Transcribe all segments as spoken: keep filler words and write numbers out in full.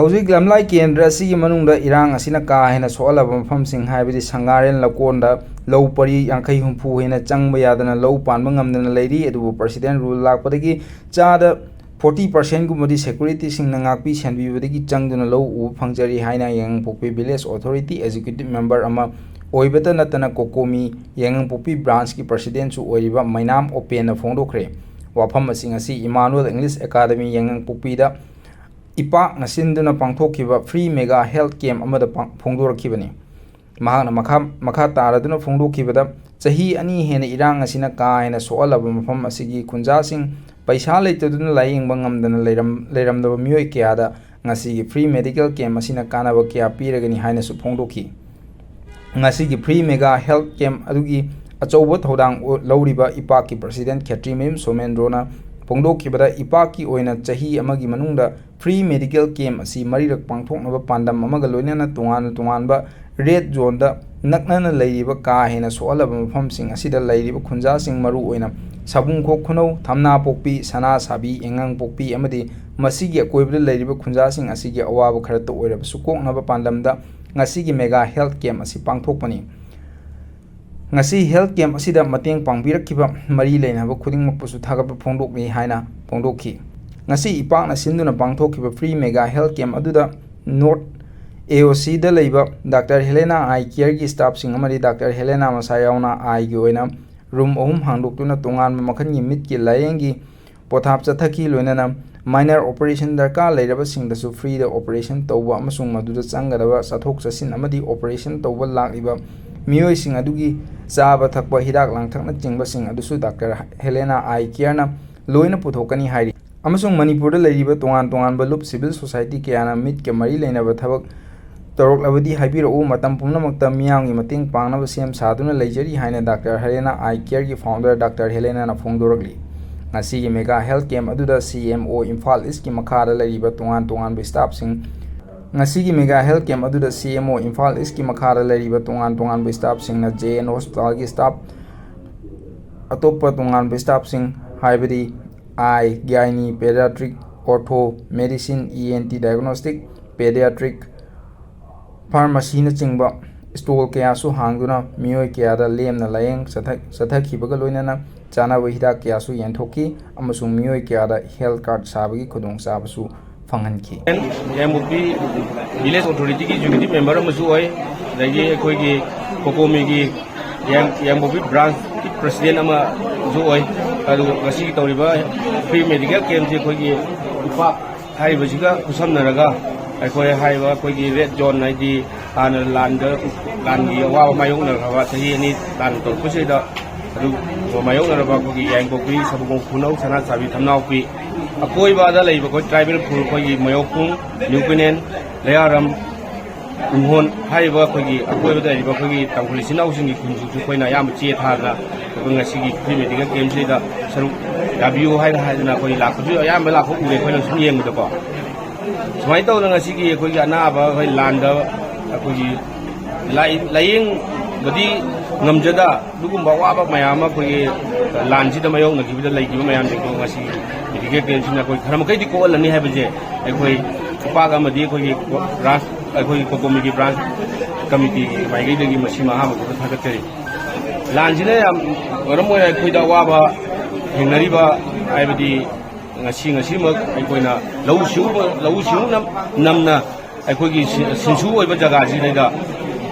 ꯍꯧꯖꯤꯛ ꯂꯝꯂꯥꯏ ꯀꯦꯟꯗ꯭ꯔ ꯑꯁꯤꯒꯤ ꯃꯅꯨꯡꯗ ꯏꯔꯥꯡ ꯑꯁꯤꯅ ꯀꯥ ꯍꯦꯟꯅ ꯁꯣꯛꯍꯜꯂꯕ ꯃꯐꯝꯁꯤꯡ, ꯍꯥꯏꯕꯗꯤ ꯁꯪꯒꯥꯔꯦꯟ ꯂꯀꯣꯟꯗ ꯂꯧ ꯄꯔꯤ ꯌꯥꯡꯈꯩ ꯍꯨꯝꯐꯨ ꯍꯦꯟꯅ ꯆꯪꯕ ꯌꯥꯗꯅ ꯂꯧ ꯄꯥꯟꯕ ꯉꯝꯗꯅ ꯂꯩꯔꯤ꯫ ꯑꯗꯨꯕꯨ President Rule ꯂꯥꯛꯄꯗꯒꯤ ꯆꯥꯗ forty percent ꯒꯨꯝꯕꯗꯤ security ꯁꯤꯡꯅ ꯉꯥꯛꯄꯤ ꯁꯦꯟꯕꯤꯕꯗꯒꯤ ꯆꯪꯗꯨꯅ ꯂꯧ ꯎꯕ ꯐꯪꯖꯔꯤ ꯍꯥꯏꯅ ꯌꯥꯏꯉꯪꯄꯣꯛꯄꯤ Village Authority Executive Member ꯑꯃ ꯑꯣꯏꯕꯇ ꯅꯠꯇꯅ COCOMI ꯌꯥꯏꯉꯪꯄꯣꯛꯄꯤ branch ꯀꯤ President ꯁꯨ ꯑꯣꯏꯔꯤꯕ ꯃꯩꯅꯥꯝ ꯑꯣꯄꯦꯟꯅ ꯐꯣꯡꯗꯣꯛꯈ꯭ꯔꯦ꯫ ꯋꯥꯐꯝ ꯑꯁꯤ ꯉꯁꯤ Emmanuel English Academy ꯌꯥꯏꯉꯪꯄꯣꯛꯄꯤꯗ ꯏꯄꯥꯛꯅ ꯁꯤꯟꯗꯨꯅ ꯄꯥꯡꯊꯣꯛꯈꯤꯕ Free Mega Health Camp ꯑꯃꯗ ꯄꯥꯡ-, ꯐꯣꯡꯗꯣꯔꯛꯈꯤꯕꯅꯤ꯫ ꯃꯍꯥꯛꯅ ꯃꯈꯥ, ꯃꯈꯥ ꯇꯥꯔꯗꯨꯅ ꯐꯣꯡꯗꯣꯛꯈꯤꯕꯗ, ꯆꯍꯤ ꯑꯅꯤ ꯍꯦꯟꯅ ꯏꯔꯥꯡ ꯑꯁꯤꯅ ꯀꯥ ꯍꯦꯟꯅ ꯁꯣꯛꯍꯜꯂꯕ ꯃꯐꯝ ꯑꯁꯤꯒꯤ ꯈꯨꯟꯖꯥꯁꯤꯡ ꯄꯩꯁꯥ ꯂꯩꯇꯗꯨꯅ ꯂꯥꯌꯦꯡꯕ ꯉꯝꯗꯅ ꯂꯩꯔꯝ-, ꯂꯩꯔꯝꯗꯕ ꯃꯤꯑꯣꯏ ꯀꯌꯥꯗ ꯉꯁꯤꯒꯤ Free Medical Camp ꯑꯁꯤꯅ ꯀꯥꯟꯅꯕ ꯀꯌꯥ ꯄꯤꯔꯒꯅꯤ ꯍꯥꯏꯅꯁꯨ ꯐꯣꯡꯗꯣꯛꯈꯤ꯫ ꯉꯁꯤꯒꯤ Free Mega Health Camp ꯑꯗꯨꯒꯤ ꯑꯆꯧꯕ ꯊꯧꯗꯥꯡ ꯑꯣ-, ꯂꯧꯔꯤꯕ ꯏꯄꯥꯛꯀꯤ President ꯈꯦꯇ꯭ꯔꯤꯃꯌꯨꯝ ꯁꯣꯃꯦꯟꯗ꯭ꯔꯣꯅ ꯐꯣꯡꯗꯣꯛꯈꯤꯕꯗ, ꯏꯄꯥꯛꯀꯤ ꯑꯣꯏꯅ ꯆꯍꯤ ꯑꯃꯒꯤ ꯃꯅꯨꯡꯗ Free Medical Camp ꯑꯁꯤ ꯃꯔꯤꯔꯛ ꯄꯥꯡꯊꯣꯛꯅꯕ ꯄꯥꯟꯗꯝ ꯑꯃꯒ ꯂꯣꯏꯅꯅ ꯇꯣꯉꯥꯟ ꯇꯣꯉꯥꯟꯕ Red Zone ꯗ ꯅꯛꯅꯅ ꯂꯩꯔꯤꯕ ꯀꯥ ꯍꯦꯟꯅ ꯁꯣꯛꯍꯜꯂꯕ ꯃꯐꯝꯁꯤꯡ ꯑꯁꯤꯗ ꯂꯩꯔꯤꯕ ꯈꯨꯟꯖꯥꯁꯤꯡ, ꯃꯔꯨꯑꯣꯏꯅ ꯁꯥꯕꯨꯡꯈꯣꯛ ꯈꯨꯅꯧ, ꯊꯝꯅꯥꯄꯣꯛꯄꯤ, ꯁꯅꯥꯁꯥꯕꯤ, ꯌꯥꯏꯉꯪꯄꯣꯛꯄꯤ ꯑꯃꯗꯤ ꯃꯁꯤꯒꯤ ꯑꯀꯣꯏꯕꯗ ꯂꯩꯔꯤꯕ ꯈꯨꯟꯖꯥꯁꯤꯡ ꯑꯁꯤꯒꯤ ꯑꯋꯥꯕ ꯈꯔꯇ ꯑꯣꯏꯔꯕꯁꯨ ꯀꯣꯛꯅꯕ ꯄꯥꯟꯗꯝꯗ ꯉꯁꯤꯒꯤ Mega Health Camp ꯑꯁꯤ ꯄꯥꯡꯊꯣꯛꯄꯅꯤ꯫ ꯉꯁꯤ Health Camp ꯑꯁꯤꯗ ꯃꯇꯦꯡ ꯄꯥꯡꯕꯤꯔꯛꯈꯤꯕ ꯃꯔꯤ ꯂꯩꯅꯕ ꯈꯨꯗꯤꯡꯃꯛꯄꯨꯁꯨ ꯊꯥꯒꯠꯄ ꯐꯣꯡꯗꯣꯛꯂꯤ ꯍꯥꯏꯅ ꯐꯣꯡꯗꯣꯛꯈꯤ꯫ ꯉꯁꯤ ꯏꯄꯥꯛꯅ ꯁꯤꯟꯗꯨꯅ ꯄꯥꯡꯊꯣꯛꯈꯤꯕ Free Mega Health Camp ꯑꯗꯨꯗ North A O C ꯗ ꯂꯩꯕ Doctor Helena Eye Care ꯒꯤ staff ꯁꯤꯡ ꯑꯃꯗꯤ Doctor Helena ꯃꯁꯥ ꯌꯥꯎꯅ eye ꯒꯤ ꯑꯣꯏꯅ room ꯑꯍꯨꯝ ꯍꯥꯡꯗꯣꯛꯇꯨꯅ ꯇꯣꯉꯥꯟꯕ ꯃꯈꯜꯒꯤ ꯃꯤꯠꯀꯤ ꯂꯥꯌꯦꯡꯒꯤ ꯄꯣꯊꯥꯞ ꯆꯠꯊꯈꯤ꯫ ꯂꯣꯏꯅꯅ minor operation ꯗꯔꯀꯥꯔ ꯂꯩꯔꯕꯁꯤꯡꯗꯁꯨ free ꯗ operation ꯇꯧꯕ ꯑꯃꯁꯨꯡ ꯃꯗꯨꯗ ꯆꯪꯒꯗꯕ ꯆꯠꯊꯣꯛ ꯆꯠꯁꯤꯟ ꯑꯃꯗꯤ operation ꯇꯧꯕ ꯂꯥꯛꯂꯤꯕ ꯃꯤꯑꯣꯏꯁꯤꯡ ꯑꯗꯨꯒꯤ ꯆꯥꯕ ꯊꯛꯄ, ꯍꯤꯗꯥꯛ ꯂꯥꯡꯊꯛꯅꯆꯤꯡꯕꯁꯤꯡ ꯑꯗꯨꯁꯨ Doctor Helena Eye Care ꯅ ꯂꯣꯏꯅ ꯄꯨꯊꯣꯛꯀꯅꯤ ꯍꯥꯏꯔꯤ꯫ ꯑꯃꯁꯨꯡ ꯃꯅꯤꯄꯨꯔꯗ ꯂꯩꯔꯤꯕ ꯇꯣꯉꯥꯟ ꯇꯣꯉꯥꯟꯕ ꯂꯨꯞ civil society ꯀꯌꯥꯅ ꯃꯤꯠꯀ ꯃꯔꯤ ꯂꯩꯅꯕ ꯊꯕꯛ ꯇꯧꯔꯛꯂꯕꯗꯤ ꯍꯥꯏꯕꯤꯔꯛꯎ꯫ ꯃꯇꯝ ꯄꯨꯝꯅꯃꯛꯇ ꯃꯤꯌꯥꯝꯒꯤ ꯃꯇꯦꯡ ꯄꯥꯡꯅꯕ ꯁꯦꯝ ꯁꯥꯗꯨꯅ ꯂꯩꯖꯔꯤ ꯍꯥꯏꯅ Doctor Helena Eye Care ꯒꯤ founder Doctor Helena ꯅ ꯐꯣꯡꯗꯣꯔꯛꯂꯤ꯫ ꯉꯁꯤꯒꯤ Mega Health Camp ꯑꯗꯨꯗ C M O Imphal East ꯀꯤ ꯃꯈꯥꯗ ꯂꯩꯔꯤꯕ ꯇꯣꯉꯥꯟ ꯇꯣꯉꯥꯟꯕ staff ꯁꯤꯡ, ꯉꯁꯤꯒꯤ Mega Health Camp ꯑꯗꯨꯗ C M O Imphal East ꯀꯤ ꯃꯈꯥꯗ ꯂꯩꯔꯤꯕ ꯇꯣꯉꯥꯟ ꯇꯣꯉꯥꯟꯕ staff ꯁꯤꯡꯅ J N Hospital ꯒꯤ staff, ꯑꯇꯣꯞꯄ ꯇꯣꯉꯥꯟꯕ staff ꯁꯤꯡ, ꯍꯥꯏꯕꯗꯤ Eye, Gynae, Pediatric, Ortho, Medicine, E N T Diagnostic, pediatric pharmacyꯅꯆꯤꯡꯕ stall ꯀꯌꯥꯁꯨ ꯍꯥꯡꯗꯨꯅ ꯃꯤꯑꯣꯏ ꯀꯌꯥꯗ ꯂꯦꯝꯅ ꯂꯥꯌꯦꯡ ꯆꯠꯊ-, ꯆꯠꯊꯈꯤꯕꯒ ꯂꯣꯏꯅꯅ ꯆꯥꯅꯕ ꯍꯤꯗꯥꯛ ꯀꯌꯥꯁꯨ ꯌꯦꯟꯊꯣꯛꯈꯤ ꯑꯃꯁꯨꯡ ꯃꯤꯑꯣꯏ ꯀꯌꯥꯗ health card ꯁꯥꯕꯒꯤ ꯈꯨꯗꯣꯡꯆꯥꯕꯁꯨ ꯐꯪꯍꯟꯈꯤ꯫ ꯌꯥꯏꯉꯪꯄꯣꯛꯄꯤ village authorityꯒꯤ executive member ꯑꯃꯁꯨ ꯑꯣꯏ, ꯑꯗꯒꯤ ꯑꯩꯈꯣꯏꯒꯤ ꯀꯣꯀꯣꯃꯤꯒꯤ ꯌꯥꯏ-, ꯌꯥꯏꯉꯪꯄꯣꯛꯄꯤ branchꯀꯤ president ꯑꯃꯁꯨ ꯑꯣꯏ꯫ ꯑꯗꯨꯒ ꯉꯁꯤꯒꯤ ꯇꯧꯔꯤꯕ free medical campꯁꯤ ꯑꯩꯈꯣꯏꯒꯤ ꯎꯄꯥꯛ ꯍꯥꯏꯔꯤꯕꯁꯤꯒ ꯈꯨꯠꯁꯝꯅꯔꯒ ꯑꯩꯈꯣꯏ ꯍꯥꯏꯔꯤꯕ ꯑꯩꯈꯣꯏꯒꯤ red zone, ꯍꯥꯏꯗꯤ ꯍꯥꯟꯅ ꯂꯥꯟꯗ, ꯂꯥꯟꯒꯤ ꯑꯋꯥꯕ ꯃꯥꯌꯣꯛꯅꯈ꯭ꯔꯕ ꯆꯍꯤ ꯑꯅꯤ ꯂꯥꯟ ꯇꯧꯔꯛꯄꯁꯤꯗ ꯑꯗꯨ ꯃꯥꯌꯣꯛꯅꯔꯕ ꯑꯩꯈꯣꯏꯒꯤ ꯌꯥꯏꯉꯪꯄꯣꯛꯄꯤ, ꯁꯕꯒꯣꯡ, ꯈꯨꯅꯧ, ꯁꯅꯥ ꯆꯥꯕꯤ, ꯊꯝꯅꯥꯎꯄꯤ, ꯑꯀꯣꯏꯕꯗ ꯂꯩꯕ ꯑꯩꯈꯣꯏ tribal ꯈꯨꯜ, ꯑꯩꯈꯣꯏꯒꯤ ꯃꯌꯣꯛ ꯈꯨꯟ, ꯅ꯭ꯌꯨ ꯀꯨꯏꯅꯦꯟ, ꯂꯩꯌꯥꯔꯝ, ꯀꯨꯝꯍꯣꯟ ꯍꯥꯏꯔꯤꯕ ꯑꯩꯈꯣꯏꯒꯤ ꯑꯀꯣꯏꯕꯗ ꯂꯩꯔꯤꯕ ꯑꯩꯈꯣꯏꯒꯤ ꯇꯥꯡꯈꯨꯜ ꯏꯆꯤꯟ ꯏꯅꯥꯎꯁꯤꯡꯒꯤ ꯈꯨꯟꯁꯤꯡꯁꯨ ꯑꯩꯈꯣꯏꯅ ꯑꯌꯥꯝꯕ ꯆꯦ ꯊꯥꯗꯅ ꯑꯩꯈꯣꯏ ꯉꯁꯤꯒꯤ free medical campꯁꯤꯗ ꯁꯔꯨꯛ ꯌꯥꯕꯤꯌꯨ ꯍꯥꯏꯅ, ꯍꯥꯏꯗꯅ ꯑꯩꯈꯣꯏ ꯂꯥꯛꯄꯁꯨ ꯑꯌꯥꯝꯕ ꯂꯥꯛꯄ ꯎꯔꯦ ꯑꯩꯈꯣꯏꯅ ꯁꯨꯝ ꯌꯦꯡꯕꯗꯀꯣ꯫ ꯁꯨꯃꯥꯏꯅ ꯇꯧꯗꯅ ꯉꯁꯤꯒꯤ ꯑꯩꯈꯣꯏꯒꯤ ꯑꯅꯥꯕ, ꯑꯩꯈꯣꯏ ꯂꯥꯟꯗ ꯑꯩꯈꯣꯏꯒꯤ ꯂꯥꯏ-, ꯂꯥꯏꯌꯦꯡꯕꯗꯤ ꯉꯝꯖꯗ, ꯑꯗꯨꯒꯨꯝꯕ ꯑꯋꯥꯕ ꯃꯌꯥꯝ ꯑꯃ ꯑꯩꯈꯣꯏꯒꯤ ꯂꯥꯟꯁꯤꯗ ꯃꯥꯌꯣꯛꯅꯈꯤꯕꯗ ꯂꯩꯈꯤꯕ ꯃꯌꯥꯝꯁꯤꯡꯗꯣ ꯉꯁꯤ medical campꯁꯤꯅ ꯑꯩꯈꯣꯏ ꯈꯔ ꯃꯈꯩꯗꯤ ꯀꯣꯛꯍꯜꯂꯅꯤ ꯍꯥꯏꯕꯁꯦ ꯑꯩꯈꯣꯏ ꯎꯄꯥꯛ ꯑꯃꯗꯤ ꯑꯩꯈꯣꯏꯒꯤ branch, ꯑꯩꯈꯣꯏꯒꯤ ꯀꯣꯀꯣꯃꯤꯒꯤ branch committeeꯒꯤ ꯃꯥꯏꯀꯩꯗꯒꯤ ꯃꯁꯤꯃ ꯑꯍꯥꯟꯕꯗ ꯊꯥꯒꯠꯆꯔꯤ꯫ ꯂꯥꯟꯁꯤꯅ ꯌꯥꯝ ꯃꯔꯝ ꯑꯣꯏꯅ ꯑꯩꯈꯣꯏꯗ ꯑꯋꯥꯕ ꯊꯦꯡꯅꯔꯤꯕ, ꯍꯥꯏꯕꯗꯤ ꯉꯁꯤ, ꯉꯁꯤꯃꯛ ꯑꯩꯈꯣꯏꯅ ꯂꯧꯎ ꯁꯤꯡꯎꯕ, ꯂꯧꯎ ꯁꯤꯡꯎ ꯅꯝ-, ꯅꯝꯅ ꯑꯩꯈꯣꯏꯒꯤ ꯁꯤ-, ꯁꯤꯡꯁꯨ ꯑꯣꯏꯕ ꯖꯒꯥꯁꯤꯗꯩꯗ,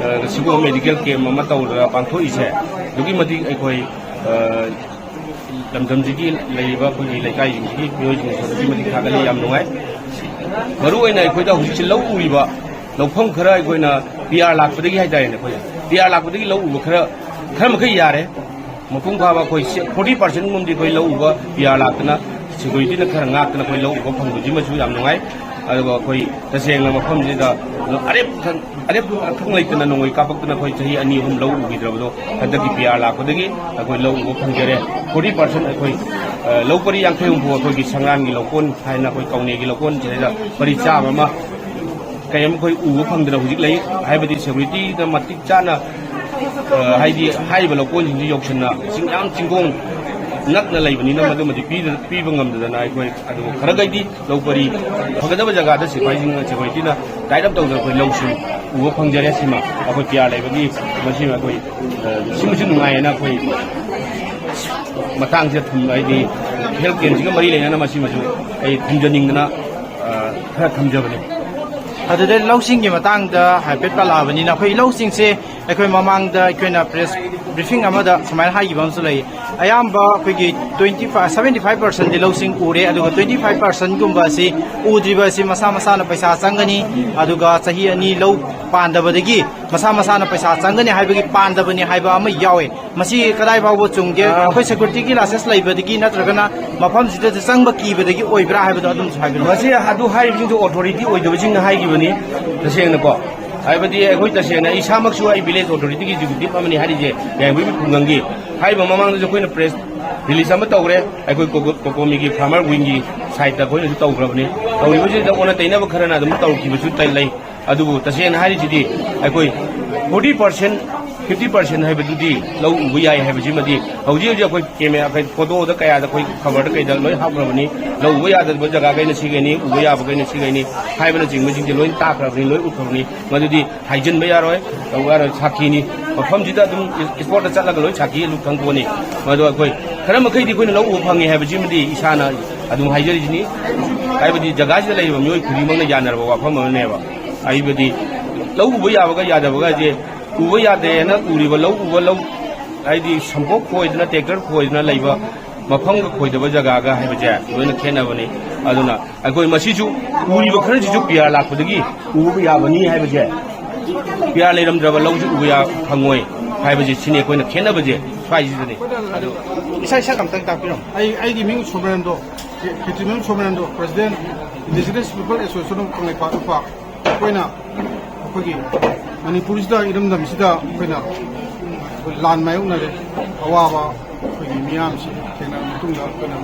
ꯑ, ꯁꯤꯒꯨꯝꯕ medical camp ꯑꯃ ꯇꯧꯗꯅ ꯄꯥꯡꯊꯣꯛꯏꯁꯦ ꯑꯗꯨꯛꯀꯤ ꯃꯇꯤꯛ ꯑꯩꯈꯣꯏ, ꯑ, ꯂꯝꯗꯝꯁꯤꯒꯤ ꯂꯩꯔꯤꯕ ꯑꯩꯈꯣꯏꯒꯤ ꯂꯩꯀꯥꯏꯁꯤꯡꯁꯤꯒꯤ ꯃꯤꯑꯣꯏꯁꯤꯡꯁꯨ ꯑꯗꯨꯛꯀꯤ ꯃꯇꯤꯛ ꯊꯥꯒꯠꯂꯤ, ꯌꯥꯝ ꯅꯨꯡꯉꯥꯏ꯫ ꯃꯔꯨ ꯑꯣꯏꯅ ꯑꯩꯈꯣꯏꯗ ꯍꯧꯖꯤꯛꯁꯦ ꯂꯧ ꯎꯔꯤꯕ ꯂꯧꯐꯝ ꯈꯔ ꯑꯩꯈꯣꯏꯅ P R ꯂꯥꯛꯄꯗꯒꯤ ꯍꯥꯏꯇꯥꯔꯦꯅꯦ, ꯑꯩꯈꯣꯏ P R ꯂꯥꯛꯄꯗꯒꯤ ꯂꯧ ꯎꯕ ꯈꯔ, ꯈꯔ ꯃꯈꯩ ꯌꯥꯔꯦ꯫ ꯃꯄꯨꯡ ꯐꯥꯕ ꯑꯩꯈꯣꯏ forty percent ꯒꯨꯝꯕꯗꯤ ꯑꯩꯈꯣꯏ ꯂꯧ ꯎꯕ P R ꯂꯥꯛꯇꯅ, securityꯅ ꯈꯔ ꯉꯥꯛꯇꯅ ꯑꯩꯈꯣꯏ ꯂꯧ ꯎꯕ ꯐꯪꯕꯁꯤꯃꯁꯨ ꯌꯥꯝ ꯅꯨꯡꯉꯥꯏ꯫ ꯑꯗꯨꯒ ꯑꯩꯈꯣꯏ ꯇꯁꯦꯡꯅ ꯃꯐꯝꯁꯤꯗ ꯑꯔꯦꯞ ꯈꯪ-, ꯑꯔꯦꯞ ꯑꯈꯪ ꯂꯩꯇꯅ ꯅꯣꯡꯃꯩ ꯀꯥꯞꯄꯛꯇꯅ ꯑꯩꯈꯣꯏ ꯆꯍꯤ ꯑꯅꯤ ꯑꯍꯨꯝ ꯂꯧ ꯎꯈꯤꯗ꯭ꯔꯕꯗꯣ ꯍꯟꯗꯛꯀꯤ P R ꯂꯥꯛꯄꯗꯒꯤ ꯑꯩꯈꯣꯏ ꯂꯧ ꯎꯕ ꯐꯪꯖꯔꯦ꯫ Forty percent ꯑꯩꯈꯣꯏ, ꯑ, ꯂꯧ ꯄꯔꯤ ꯌꯥꯡꯈꯩ ꯍꯨꯝꯐꯨ ꯑꯩꯈꯣꯏꯒꯤ ꯁꯪꯔꯥꯟꯒꯤ ꯂꯧꯀꯣꯟ ꯍꯥꯏꯅ ꯑꯩꯈꯣꯏ ꯀꯧꯅꯦꯒꯤ ꯂꯧꯀꯣꯟ ꯁꯤꯗꯩꯗ ꯄꯔꯤ ꯆꯥꯝꯃ ꯑꯃ ꯀꯔꯤꯝ ꯑꯩꯈꯣꯏ ꯎꯕ ꯐꯪꯗꯅ ꯍꯧꯖꯤꯛ ꯂꯩ꯫ ꯍꯥꯏꯕꯗꯤ securityꯗ ꯃꯇꯤꯛ ꯆꯥꯅ, ꯑ, ꯍꯥꯏꯗꯤ ꯍꯥꯏꯔꯤꯕ ꯂꯧꯀꯣꯟꯁꯤꯡꯁꯤ ꯌꯧꯁꯤꯟꯅ ꯆꯤꯡꯌꯥꯝ ꯆꯤꯡꯒꯣꯡ ꯅꯛꯅ ꯂꯩꯕꯅꯤꯅ ꯃꯗꯨꯃꯗꯤ ꯄꯤꯗ-, ꯄꯤꯕ ꯉꯝꯗꯗꯅ ꯑꯩꯈꯣꯏ ꯑꯗꯨ ꯈꯔꯒꯩꯗꯤ ꯂꯧ ꯄꯔꯤ ꯐꯒꯗꯕ ꯖꯒꯥꯗ ꯁꯤꯐꯥꯏꯁꯤꯡꯅ ꯁꯦꯀ꯭ꯌꯨꯔꯤꯇꯤꯅ ꯒꯥꯏꯗ ꯑꯞ ꯇꯧꯗꯅ ꯑꯩꯈꯣꯏ ꯂꯧꯁꯤꯡ ꯎꯕ ꯐꯪꯖꯔꯦ꯫ ꯁꯤꯃ ꯑꯩꯈꯣꯏ ꯄꯤ ꯑꯥꯔ ꯂꯩꯕꯒꯤ ꯃꯁꯤꯃ ꯑꯩꯈꯣꯏ, ꯑ, ꯁꯤꯃꯁꯨ ꯅꯨꯡꯉꯥꯏꯌꯦꯅ ꯑꯩꯈꯣꯏ ꯃꯇꯥꯡꯁꯤꯗ ꯊꯝ-, ꯍꯥꯏꯗꯤ ꯍꯦꯜꯊ ꯀꯦꯝꯁꯤꯒ ꯃꯔꯤ ꯂꯩꯅꯅ ꯃꯁꯤꯃꯁꯨ ꯑꯩ ꯊꯝꯖꯅꯤꯡꯗꯅ, ꯑ, ꯈꯔ ꯊꯝꯖꯕꯅꯤ꯫ ꯑꯗꯨꯗ ꯂꯧꯁꯤꯡꯒꯤ ꯃꯇꯥꯡꯗ ꯍꯥꯏꯐꯦꯠ ꯄꯜꯂꯛꯑꯕꯅꯤꯅ, ꯑꯩꯈꯣꯏ ꯂꯧꯁꯤꯡꯁꯦ ꯑꯩꯈꯣꯏ ꯃꯃꯥꯡꯗ ꯑꯩꯈꯣꯏꯅ ꯄ꯭ꯔꯦꯁ ꯕ꯭ꯔꯤꯐꯤꯡ ꯑꯃꯗ ꯁꯨꯃꯥꯏꯅ ꯍꯥꯏꯈꯤꯕ ꯑꯃꯁꯨ ꯂꯩ꯫ ꯑꯌꯥꯝꯕ ꯑꯩꯈꯣꯏꯒꯤ twenty five, seventy five percent ꯗꯤ ꯂꯧꯁꯤꯡ ꯎꯔꯦ, ꯑꯗꯨꯒ twenty five percent ꯒꯨꯝꯕ ꯑꯁꯤ ꯎꯗ꯭ꯔꯤꯕ ꯑꯁꯤ ꯃꯁꯥ ꯃꯁꯥꯅ ꯄꯩꯁꯥ ꯆꯪꯒꯅꯤ, ꯑꯗꯨꯒ ꯆꯍꯤ ꯑꯅꯤ ꯂꯧ ꯄꯥꯟꯗꯕꯗꯒꯤ ꯃꯁꯥ ꯃꯁꯥꯅ ꯄꯩꯁꯥ ꯆꯪꯒꯅꯤ ꯍꯥꯏꯕꯒꯤ ꯄꯥꯟꯗꯕꯅꯤ ꯍꯥꯏꯕ ꯑꯃ ꯌꯥꯎꯋꯦ꯫ ꯃꯁꯤ ꯀꯗꯥꯏ ꯐꯥꯎꯕ ꯆꯨꯝꯒꯦ? ꯑꯥ꯫ ꯑꯩꯈꯣꯏ ꯁꯦꯀ꯭ꯌꯨꯔꯤꯇꯤꯒꯤ ꯂꯥꯏꯁꯦꯟꯁ ꯂꯩꯕꯗꯒꯤ ꯅꯠꯇ꯭ꯔꯒꯅ ꯃꯐꯝꯁꯤꯗ ꯆꯪꯕ ꯀꯤꯕꯗꯒꯤ ꯑꯣꯏꯕ꯭ꯔꯥ ꯍꯥꯏꯕꯗꯣ ꯑꯗꯨꯝꯁꯨ ꯍꯥꯏꯕꯤꯔꯛꯑꯣ꯫ ꯃꯁꯤ ꯑꯗꯨ ꯍꯥꯏꯔꯤꯕꯁꯤꯡꯗꯣ ꯑꯣꯊꯣꯔꯤꯇꯤ ꯑꯣꯏꯗꯕꯁꯤꯡꯅ ꯍꯥꯏꯈꯤꯕꯅꯤ, ꯇꯁꯦꯡꯅꯀꯣ꯫ ꯍꯥꯏꯕꯗꯤ ꯑꯩꯈꯣꯏ ꯇꯁꯦꯡꯅ ꯏꯁꯥꯃꯛꯁꯨ ꯑꯩ ꯚꯤꯂꯦꯖ ꯑꯣꯊꯣꯔꯤꯇꯤꯒꯤ ꯑꯦꯛꯖꯤꯀ꯭ꯌꯨꯇꯤꯚ ꯑꯃꯅꯤ ꯍꯥꯏꯔꯤꯁꯦ, ꯌꯥꯏꯉꯪꯄꯣꯛꯄꯤ ꯈꯨꯡꯒꯪꯒꯤ꯫ ꯍꯥꯏꯔꯤꯕ ꯃꯃꯥꯡꯗꯁꯨ ꯑꯩꯈꯣꯏꯅ ꯄ꯭ꯔꯦꯁ ꯔꯤꯂꯤꯖ ꯑꯃ ꯇꯧꯈ꯭ꯔꯦ, ꯑꯩꯈꯣꯏ ꯀꯣꯀꯣ-, ꯀꯣꯀꯣꯃꯤꯒꯤ ꯐꯥꯔꯃꯔ ꯋꯤꯡꯒꯤ ꯁꯥꯏꯠꯇ ꯑꯩꯈꯣꯏꯅꯁꯨ ꯇꯧꯈ꯭ꯔꯕꯅꯤ꯫ ꯇꯧꯔꯤꯕꯁꯤꯗ ꯑꯣꯟꯅ ꯇꯩꯅꯕ ꯈꯔꯅ ꯑꯗꯨꯝ ꯇꯧꯈꯤꯕꯁꯨ ꯇ-, ꯂꯩ꯫ ꯑꯗꯨꯕꯨ ꯇꯁꯦꯡꯅ ꯍꯥꯏꯔꯤꯁꯤꯗꯤ ꯑꯩꯈꯣꯏ forty percent, fifty percent ꯍꯥꯏꯕꯗꯨꯗꯤ ꯂꯧ ꯎꯕ ꯌꯥꯏ ꯍꯥꯏꯕꯁꯤꯃꯗꯤ ꯍꯧꯖꯤꯛ ꯍꯧꯖꯤꯛ ꯑꯩꯈꯣꯏ ꯀꯦꯃꯦ-, ꯑꯩꯈꯣꯏ ꯐꯣꯇꯣꯗ ꯀꯌꯥꯗ ꯑꯩꯈꯣꯏ ꯈꯕꯔꯗ ꯀꯩꯗ ꯂꯣꯏ ꯍꯥꯞꯈ꯭ꯔꯕꯅꯤ꯫ ꯂꯧ ꯎꯕ ꯌꯥꯗꯕ ꯖꯒꯥꯈꯩꯅ ꯁꯤꯈꯩꯅꯤ, ꯎꯕ ꯌꯥꯕꯈꯩꯅ ꯁꯤꯈꯩꯅꯤ ꯍꯥꯏꯕꯅꯆꯤꯡꯕꯁꯤꯡꯁꯦ ꯂꯣꯏ ꯇꯥꯛꯈ꯭ꯔꯕꯅꯤ, ꯂꯣꯏ ꯎꯠꯈ꯭ꯔꯕꯅꯤ꯫ ꯃꯗꯨꯗꯤ ꯍꯥꯏꯖꯤꯟꯕ ꯌꯥꯔꯣꯏ, ꯇꯧꯕ ꯌꯥꯔꯣꯏ, ꯁꯥꯈꯤꯅꯤ꯫ ꯃꯐꯝꯁꯤꯗ ꯑꯗꯨꯝ ꯏꯁꯄꯣꯠꯇ ꯆꯠꯂꯒ ꯂꯣꯏ ꯁꯥꯈꯤ ꯑꯗꯨꯝ ꯈꯪꯄꯣꯠꯅꯤ꯫ ꯃꯗꯣ ꯑꯩꯈꯣꯏ ꯈꯔ ꯃꯈꯩꯗꯤ ꯑꯩꯈꯣꯏꯅ ꯂꯧ ꯎꯕ ꯐꯪꯉꯦ ꯍꯥꯏꯕꯁꯤꯃꯗꯤ ꯏꯁꯥꯅ ꯑꯗꯨꯝ ꯍꯥꯏꯖꯔꯤꯁꯤꯅꯤ꯫ ꯍꯥꯏꯕꯗꯤ ꯖꯒꯥꯁꯤꯗ ꯂꯩꯔꯤꯕ ꯃꯤꯑꯣꯏ ꯈꯨꯗꯤꯡꯃꯛꯅ ꯌꯥꯅꯔꯕ ꯋꯥꯐꯝ ꯑꯃꯅꯦꯕ꯫ ꯍꯥꯏꯕꯗꯤ ꯂꯧ ꯎꯕ ꯌꯥꯕꯒ ꯌꯥꯗꯕꯒꯁꯦ, ꯎꯕ ꯌꯥꯗꯦꯅ ꯎꯔꯤꯕ ꯂꯧ ꯎꯕ ꯂꯧ, ꯍꯥꯏꯗꯤ ꯁꯝꯄꯣꯛ ꯈꯣꯏꯗꯅ, ꯇ꯭ꯔꯦꯛꯇꯔ ꯈꯣꯏꯗꯅ ꯂꯩꯕ ꯃꯐꯝꯒ ꯈꯣꯏꯗꯕ ꯖꯒꯥꯒ ꯍꯥꯏꯕꯁꯦ ꯂꯣꯏꯅ ꯈꯦꯠꯅꯕꯅꯤ꯫ ꯑꯗꯨꯅ ꯑꯩꯈꯣꯏ ꯃꯁꯤꯁꯨ ꯎꯔꯤꯕ ꯈꯔꯁꯤꯁꯨ ꯄꯤ ꯑꯥꯔ ꯂꯥꯛꯄꯗꯒꯤ ꯎꯕ ꯌꯥꯕꯅꯤ ꯍꯥꯏꯕꯁꯦ, ꯄꯤ ꯑꯥꯔ ꯂꯩꯔꯝꯗ꯭ꯔꯕ ꯂꯧꯁꯨ ꯎꯕ ꯌꯥ-, ꯐꯪꯉꯣꯏ ꯍꯥꯏꯕꯁꯦ, ꯁꯤꯅꯤ ꯑꯩꯈꯣꯏꯅ ꯈꯦꯠꯅꯕꯁꯦ ꯁ꯭ꯋꯥꯏꯁꯤꯗꯅꯤ꯫ ꯑꯗꯨ ꯏꯁꯥ ꯏꯁꯥ ꯑꯝꯇꯪ ꯇꯥꯛꯄꯤꯔꯝꯃꯣ꯫ ꯑꯩ, ꯑꯩꯒꯤ ꯃꯤꯡ Somorendro, Khetrimayum Somorendro, president, indigenous people association of Kangleipak, Imphal. ꯑꯩꯈꯣꯏꯅ ꯑꯩꯈꯣꯏꯒꯤ ꯃꯅꯤꯄꯨꯔꯁꯤꯗ, ꯏꯔꯝꯗꯝꯁꯤꯗ ꯑꯩꯈꯣꯏꯅ ꯂꯥꯟ ꯃꯥꯌꯣꯛꯅꯔꯦ, ꯑꯋꯥꯕ ꯑꯩꯈꯣꯏꯒꯤ ꯃꯤꯌꯥꯝꯁꯤ ꯊꯦꯡꯅꯔꯕ ꯃꯇꯨꯡꯗ, ꯑꯩꯈꯣꯏꯅ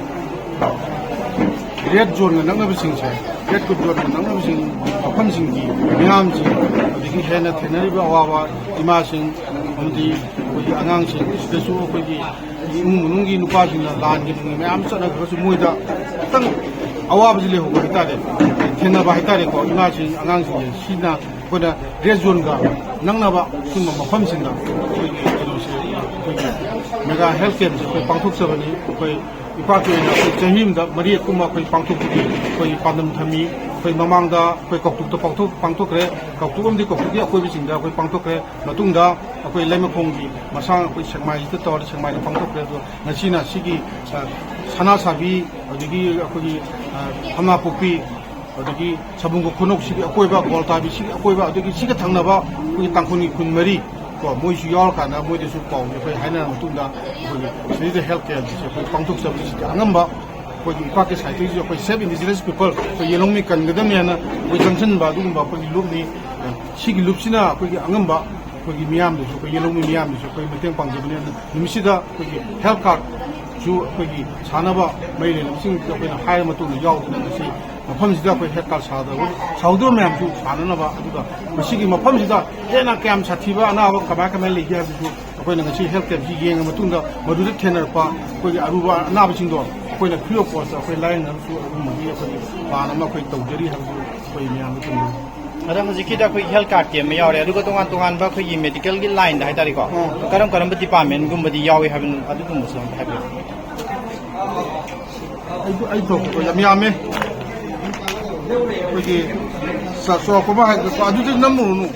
ꯔꯦꯗ ꯖꯣꯟꯒ ꯅꯛꯅꯕꯁꯤꯡꯁꯦ, ꯔꯦꯗ ꯖꯣꯟꯒ ꯅꯛꯅꯕꯁꯤꯡ, ꯃꯐꯝꯁꯤꯡꯒꯤ ꯃꯤꯌꯥꯝꯁꯤꯡ, ꯑꯗꯒꯤ ꯍꯦꯟꯅ ꯊꯦꯡꯅꯔꯤꯕ ꯑꯋꯥꯕ ꯏꯃꯥꯁꯤꯡ ꯑꯃꯗꯤ ꯑꯩꯈꯣꯏꯒꯤ ꯑꯉꯥꯡꯁꯤꯡ, ꯁꯤꯗꯁꯨ ꯑꯩꯈꯣꯏꯒꯤ ꯏꯃꯨꯡ ꯃꯅꯨꯡꯒꯤ ꯅꯨꯄꯥꯁꯤꯡꯅ ꯂꯥꯟꯒꯤ ꯅꯨꯡꯒꯤ ꯃꯌꯥꯝ ꯆꯠꯅꯈ꯭ꯔꯒꯁꯨ ꯃꯣꯏꯗ ꯈꯤꯇꯪ ꯑꯋꯥꯕꯁꯤ ꯂꯩꯍꯧꯕ ꯍꯥꯏꯇꯥꯔꯦ, ꯊꯦꯡꯅꯕ ꯍꯥꯏꯇꯥꯔꯦꯀꯣ꯫ ꯏꯃꯥꯁꯤꯡ, ꯑꯉꯥꯡꯁꯤꯡꯁꯦ ꯁꯤꯅ ꯑꯩꯈꯣꯏꯅ ꯔꯦꯗ ꯖꯣꯟꯒ ꯅꯛꯅꯕ ꯁꯨꯝꯕ ꯃꯐꯝꯁꯤꯡꯗ ꯑꯩꯈꯣꯏꯒꯤ ꯀꯩꯅꯣꯁꯦ, ꯑꯩꯈꯣꯏꯒꯤ ꯃꯦꯒꯥ ꯍꯦꯜꯊ ꯀꯦꯝꯞꯁꯦ ꯑꯩꯈꯣꯏ ꯄꯥꯡꯊꯣꯛꯆꯕꯅꯤ꯫ ꯑꯩꯈꯣꯏ ꯏꯄꯥꯛꯀꯤ ꯑꯣꯏꯅ ꯑꯩꯈꯣꯏ ꯆꯍꯤ ꯑꯃꯗ ꯃꯔꯤꯔꯛ ꯀꯨꯝꯕ ꯑꯩꯈꯣꯏ ꯄꯥꯡꯊꯣꯛꯄꯒꯤ ꯑꯩꯈꯣꯏ ꯄꯥꯟꯗꯝ ꯊꯝꯃꯤ꯫ ꯑꯩꯈꯣꯏ ꯃꯃꯥꯡꯗ ꯑꯩꯈꯣꯏ ꯀꯧꯇ꯭ꯔꯨꯛꯇ ꯄꯥꯡꯊꯣꯛ-, ꯄꯥꯡꯊꯣꯛꯈ꯭ꯔꯦ꯫ ꯀꯧꯇ꯭ꯔꯨꯛ ꯑꯃꯗꯤ ꯀꯧꯇ꯭ꯔꯨꯛꯀꯤ ꯑꯀꯣꯏꯕꯁꯤꯡꯗ ꯑꯩꯈꯣꯏ ꯄꯥꯡꯊꯣꯛꯈ꯭ꯔꯦ꯫ ꯃꯇꯨꯡꯗ ꯑꯩꯈꯣꯏ ꯂꯩꯃꯈꯣꯡꯒꯤ ꯃꯁꯥꯡ ꯑꯩꯈꯣꯏ ꯁꯦꯛꯃꯥꯏꯁꯤꯗ ꯇꯧꯔꯦ, ꯁꯦꯛꯃꯥꯏꯗ ꯄꯥꯡꯊꯣꯛꯈ꯭ꯔꯦ꯫ ꯑꯗꯣ ꯉꯁꯤꯅ ꯁꯤꯒꯤ, ꯑ, ꯁꯅꯥꯁꯥꯕꯤ, ꯑꯗꯒꯤ ꯑꯩꯈꯣꯏꯒꯤ, ꯑ, ꯈꯝꯅꯥꯄꯣꯛꯄꯤ, ꯑꯗꯒꯤ ꯁꯕꯨꯡꯒ ꯈꯨꯅꯧ ꯁꯤꯒꯤ ꯑꯀꯣꯏꯕ, ꯒꯣꯜꯇꯥꯕꯤ ꯁꯤꯒꯤ ꯑꯀꯣꯏꯕ, ꯑꯗꯒꯤ ꯁꯤꯒ ꯊꯪꯅꯕ ꯑꯩꯈꯣꯏꯒꯤ ꯇꯥꯡꯈꯨꯜꯒꯤ ꯈꯨꯟ ꯃꯔꯤ ꯀꯣ, ꯃꯣꯏꯁꯨ ꯌꯥꯎꯔꯀꯥꯟꯗ ꯃꯣꯏꯗꯁꯨ ꯄꯥꯎꯁꯦ ꯑꯩꯈꯣꯏ ꯍꯥꯏꯅꯔ ꯃꯇꯨꯡꯗ ꯑꯩꯈꯣꯏꯒꯤ ꯁꯤꯗꯩꯗ ꯍꯦꯜꯊ ꯀꯦꯝꯞꯁꯦ ꯑꯩꯈꯣꯏ ꯄꯥꯡꯊꯣꯛꯆꯕꯅꯤ꯫ ꯁꯤꯗꯤ ꯑꯉꯝꯕ ꯑꯩꯈꯣꯏꯒꯤ ꯏꯄꯥꯛꯀꯤ ꯁꯥꯏꯠꯇꯒꯤꯁꯨ ꯑꯩꯈꯣꯏ ꯁꯦꯞ ꯏꯟꯗꯤꯖꯤꯅꯁ ꯄꯤꯄꯜ, ꯑꯩꯈꯣꯏ ꯌꯦꯜꯍꯧꯃꯤ ꯀꯟꯒꯗꯕꯅꯤ ꯍꯥꯏꯅ ꯑꯩꯈꯣꯏ ꯆꯪꯁꯤꯟꯕ ꯑꯗꯨꯒꯨꯝꯕ ꯑꯩꯈꯣꯏꯒꯤ ꯂꯨꯞꯅꯤ꯫ ꯁꯤꯒꯤ ꯂꯨꯞꯁꯤꯅ ꯑꯩꯈꯣꯏꯒꯤ ꯑꯉꯝꯕ ꯑꯩꯈꯣꯏꯒꯤ ꯃꯤꯌꯥꯝꯗꯁꯨ, ꯑꯩꯈꯣꯏ ꯌꯦꯜꯍꯧꯃꯤ ꯃꯤꯌꯥꯝꯗꯁꯨ ꯑꯩꯈꯣꯏ ꯃꯇꯦꯡ ꯄꯥꯡꯖꯕꯅꯤ꯫ ꯑꯗꯨꯅ ꯅꯨꯃꯤꯠꯁꯤꯗ ꯑꯩꯈꯣꯏꯒꯤ ꯍꯦꯜꯊ ꯀꯥꯔꯗꯁꯨ ꯑꯩꯈꯣꯏꯒꯤ ꯁꯥꯟꯅꯕ ꯃꯔꯤ ꯂꯩꯅꯕꯁꯤꯡꯁꯤꯗ ꯑꯩꯈꯣꯏꯅ ꯍꯥꯏꯔ ꯃꯇꯨꯡꯗ ꯌꯥꯎꯗꯨꯅ ꯉꯁꯤ ꯃꯐꯝꯁꯤꯗ ꯑꯩꯈꯣꯏ ꯍꯦꯜꯊ ꯀꯥꯔꯗ ꯁꯥꯗꯕ, ꯁꯥꯍꯧꯗꯕ ꯃꯌꯥꯝꯁꯨ ꯁꯥꯅꯅꯕ, ꯑꯗꯨꯒ ꯃꯁꯤꯒꯤ ꯃꯐꯝꯁꯤꯗ ꯍꯦꯟꯅ ꯀꯌꯥꯝ ꯁꯥꯊꯤꯕ ꯑꯅꯥꯕ ꯀꯃꯥꯏ ꯀꯃꯥꯏꯅ ꯂꯩꯒꯦ ꯍꯥꯏꯕꯗꯨꯁꯨ ꯑꯩꯈꯣꯏꯅ ꯉꯁꯤ ꯍꯦꯜꯊ ꯀꯦꯝꯞꯁꯤ ꯌꯦꯡꯉ ꯃꯇꯨꯡꯗ ꯃꯗꯨꯗ ꯊꯦꯡꯅꯔꯛꯄ ꯑꯩꯈꯣꯏꯒꯤ ꯑꯔꯨꯕ ꯑꯅꯥꯕꯁꯤꯡꯗꯣ ꯑꯩꯈꯣꯏꯅ ꯐ꯭ꯔꯤ ꯑꯣꯐ ꯀꯣꯁꯇ ꯑꯩꯈꯣꯏ ꯂꯥꯏꯌꯦꯡꯅꯕꯁꯨ ꯑꯗꯨꯒꯨꯝꯕꯒꯤ ꯑꯩꯈꯣꯏꯒꯤ ꯄ꯭ꯂꯥꯟ ꯑꯃ ꯑꯩꯈꯣꯏ ꯇꯧꯖꯔꯤ ꯍꯥꯏꯕꯗꯨ ꯑꯩꯈꯣꯏ ꯃꯌꯥꯝꯗ ꯊꯝꯖꯔꯤ꯫ ꯑꯗꯣ ꯍꯧꯖꯤꯛꯀꯤꯗ ꯑꯩꯈꯣꯏꯒꯤ ꯍꯦꯜꯊ ꯀꯥꯔꯗ ꯀꯦꯝꯞ ꯑꯃ ꯌꯥꯎꯔꯦ, ꯑꯗꯨꯒ ꯇꯣꯉꯥꯟ ꯇꯣꯉꯥꯟꯕ ꯑꯩꯈꯣꯏꯒꯤ ꯃꯦꯗꯤꯀꯦꯜꯒꯤ ꯂꯥꯏꯟꯗ ꯍꯥꯏꯇꯥꯔꯦꯀꯣ, ꯑꯣ꯫ ꯀꯔꯝ ꯀꯔꯝꯕ ꯗꯤꯄꯥꯔꯠꯃꯦꯟꯒꯨꯝꯕꯗꯤ ꯌꯥꯎꯏ ꯍꯥꯏꯕꯅꯣ, ꯑꯗꯨꯒꯨꯝꯕꯁꯨ ꯑꯝꯇ ꯍꯥꯏꯕꯤꯌꯨ꯫ ꯑꯩ, ꯑꯩ ꯊꯣꯛꯄ ꯌꯥꯝ ꯌꯥꯝꯃꯦ꯫ ꯑꯩꯈꯣꯏꯒꯤ ꯆ-, ꯆꯥꯎꯔꯥꯛꯄ ꯑꯃ ꯍꯥꯏꯕꯗꯀꯣ, ꯑꯗꯨꯗꯤ ꯅꯝꯃꯨꯔꯅꯨ꯫